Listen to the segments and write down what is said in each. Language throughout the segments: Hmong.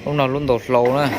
Lub no lub ntaus hlau na.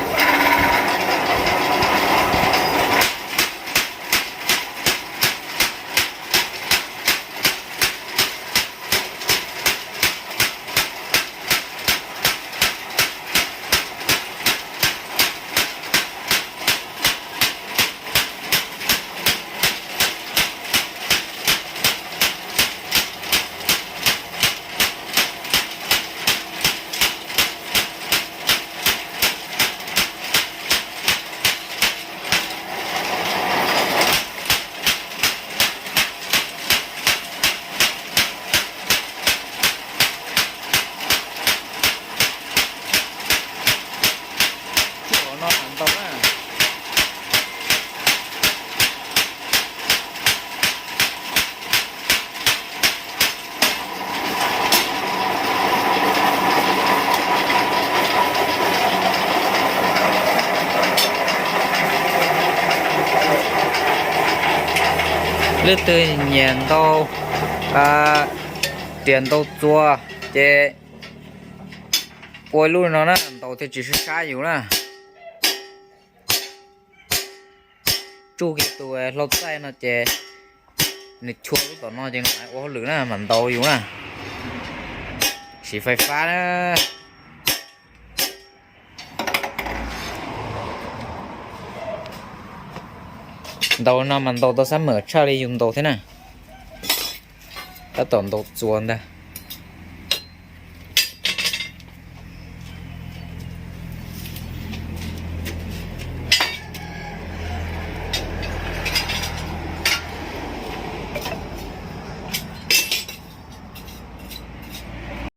Tsuj no mas ntaus na. Leej twg nyiam ntaus riam ntaus txuas ces ua ib lub no na, ntaus thiaj tsis sab sab yus na. Tsuj kiag tus hlau txaij no ces nws chua lub tom no ces nws ua hauj lwm na, mam ntaus yus na. Siv fais fab na. Ntaus no mas ntaus tau xab mem tshaj li yus ntaus thiab na. Tab tom ntaus txuas ntag.